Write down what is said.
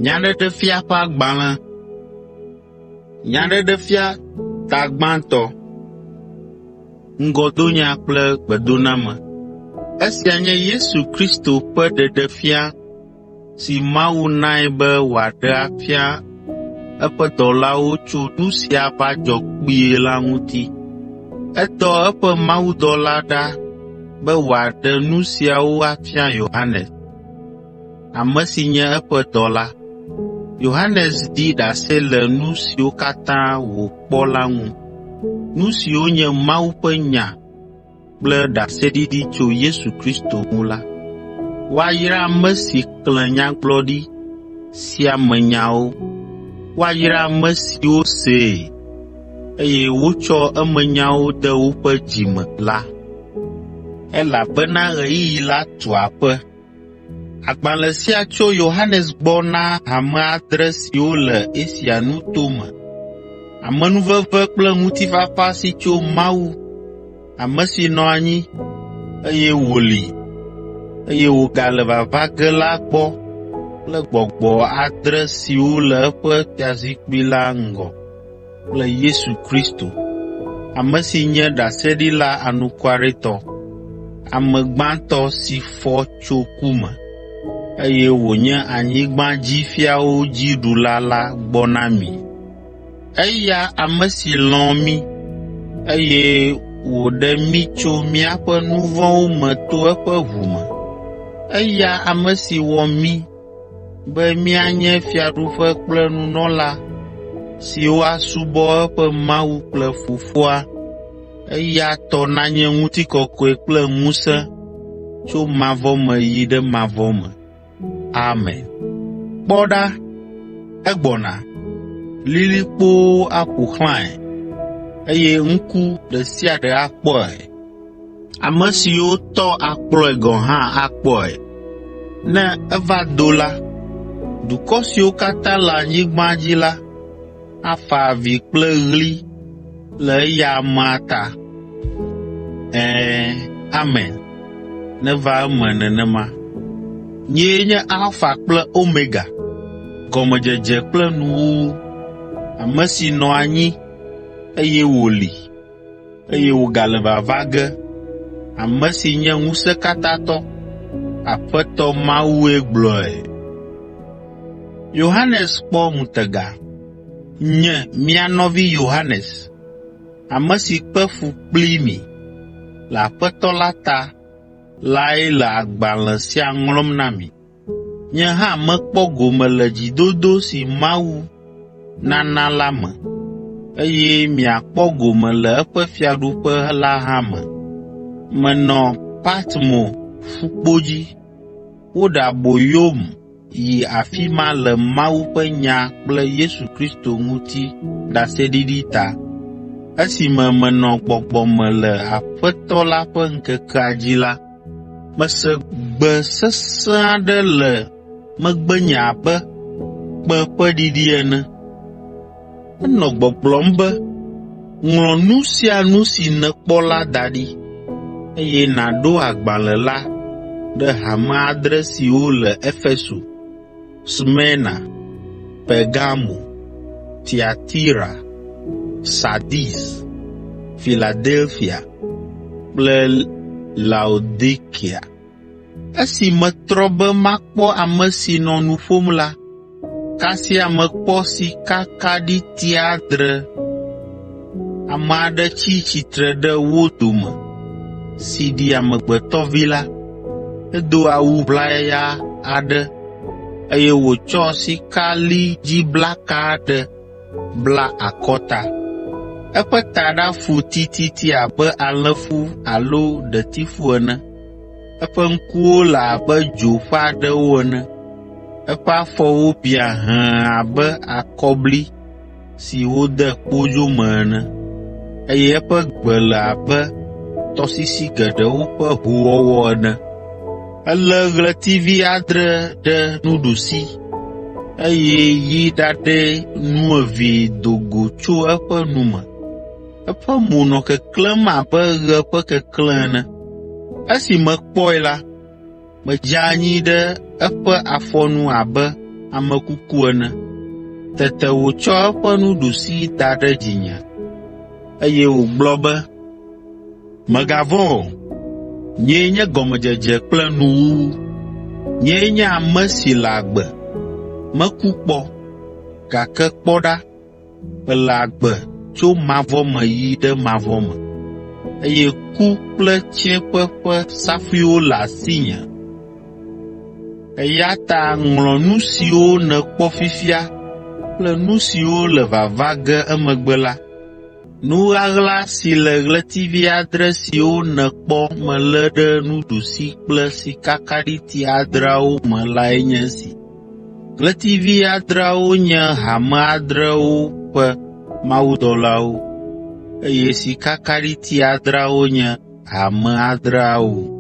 Nyaɖeɖefia ƒe agbalẽ. Nyaɖeɖefia ta gbãtɔ. Ŋgɔdonya kple gbedoname. Esia nye Yesu Kristo ƒe ɖeɖefia si Mawu nae be wòaɖe afia eƒe dɔlawo tso nu si ava dzɔ kpuie la ŋuti. Edɔ eƒe mawudɔla ɖa be wòaɖe nu siawo afia Yohanes, ame si nye eƒe dɔla. Yohanes ɖi ɖase le nu siwo katã wòkpɔ la ŋu, nu siwo nye Mawu ƒe nya kple ɖaseɖiɖi tso Yesu Kristo ŋu la. Woayra ame si xlẽ nyagblɔɖi sia me nyawo. Woayra ame siwo see, eye wotsɔ emenyawo de woƒe dzi me la, elabena ɣeyiɣi la tu aƒe. Agbalẽ sia tso Yohanes gbɔ na hame adre siwo le Asia nuto me. Amenuveve kple ŋutifafa si tso Mawu, ame si nɔ anyi, eye wòli, eye wògale vava ge la gbɔ kple gbɔgbɔ adre siwo le eƒe fiazikpui la ŋgɔ kple Yesu Kristo, ame si nye ɖaseɖila anukwaretɔ, ame gbãtɔ si fɔ tso ku me, eye wònye anyigbadzifiawo dziɖula la gbɔ na mi. Eya ame si lɔ̃ mí, eye wòɖe mí tso míaƒe nu vɔ̃wo me to eƒe ʋu me. Eya ame si wɔ mí be míanye fiaɖuƒe kple nunɔla siwo asubɔ eƒe Mawu kple Fofoa, eya tɔ nanye ŋutikɔkɔe kple ŋusẽ tso mavɔ me yi ɖe mavɔ me. Amen. Kpɔ ɖa, egbɔna, lilikpowo aƒo xlãe, eye ŋku ɖe sia ɖe akpɔe. Ame siwo tɔ akplɔe gɔ̃ hã akpɔe. Ne eva do la, dukɔ siwo katã le anyigba dzi la afa avi kple ɣli le eya amea ta. Ɛ̃, Amen. Neva eme nenema. Nyee nye Alfa kple Omega, gɔmedzedze kple nuwuwu, ame si nɔ anyi, eye wòli, eye wògale vava ge, ame si nye Ŋusẽkatãtɔ, Aƒetɔ Mawue gblɔe. Yohanes kpɔ ŋutega. Nye, mia nɔvi Yohanes, ame si kpe fu kpli mi le Aƒetɔ la ta lae le agbalẽ sia ŋlɔm na mi. Nye hã mekpɔ gome le dzidodo si Mawu nana la me, eye miakpɔ gome le eƒe fiaɖuƒe la hã me. Menɔ Patmo ƒukpo dzi. Woɖe aboyom yi afi ma le Mawu ƒe nya kple Yesu Kristo ŋuti ɖaseɖiɖi ta. Esime menɔ gbɔgbɔ me le Aƒetɔ la ƒe ŋkekea dzi la, mese gbe sesẽ aɖe le megbenye abe kpẽ ƒe ɖiɖi ene. Enɔ gbɔgblɔm be, “Ŋlɔ nu sia nu si nèkpɔ la da ɖi, eye nàɖo agbalẽ la ɖe hame adre siwo le Efeso, Smirna, Pergamo, Tiatira, Sardis, Filadelfia kple Laodikea.” Esi metrɔ be makpɔ ame si nɔ nu ƒom la, kasia mekpɔ sikakaɖiti adre. Ame aɖe tsi tsitre ɖe wo dome si ɖi Amegbetɔ Vi la. Edo awu ʋlaya aɖe, eye wòtsɔ sikalidziblaka aɖe bla akɔta. Eƒe taɖa fu tititi abe alẽfu alo ɖetifu ene. Eƒe ŋkuwo le abe dzo ƒe aɖewo ene. Eƒe afɔwo biã hẽe abe akɔbli si wode kpodzo me ene, eye eƒe gbe le abe tɔsisi geɖewo ƒe hoowɔwɔ ene. Elé ɣletivi adre ɖe nuɖusi, eye yi ɖaɖɛ nuevee do go tso eƒe nu me. Eƒe mo nɔ keklẽm abe ɣe ƒe keklẽ ene. Esi mekpɔe la, medze anyi ɖe eƒe afɔ nu abe ame kuku ene. Tete wòtsɔ eƒe nuɖusi da ɖe dzinye, eye wògblɔ be, “Mègavɔ̃ o, nyee nye gɔmedzedze kple nuwuwu. Nyee nye ame si le agbe. Meku kpɔ, gake kpɔ ɖa, mele agbe tso mavɔ me yi ɖe mavɔ me, eye ku kple tsiẽƒe ƒe safuiwo le asinye. Eya ta ŋlɔ nu siwo nèkpɔ fifia kple nu siwo le vava ge emegbe la. Nu ɣaɣla si le ɣletivi adre siwo nèkpɔ melé ɖe nuɖusi kple sikakaɖiti adreawo me lae nye esi: Ɣletivi adreawo nye hame adreawo ƒe mawudɔlawo, eye sikakaɖiti adreawo nye hame adreawo.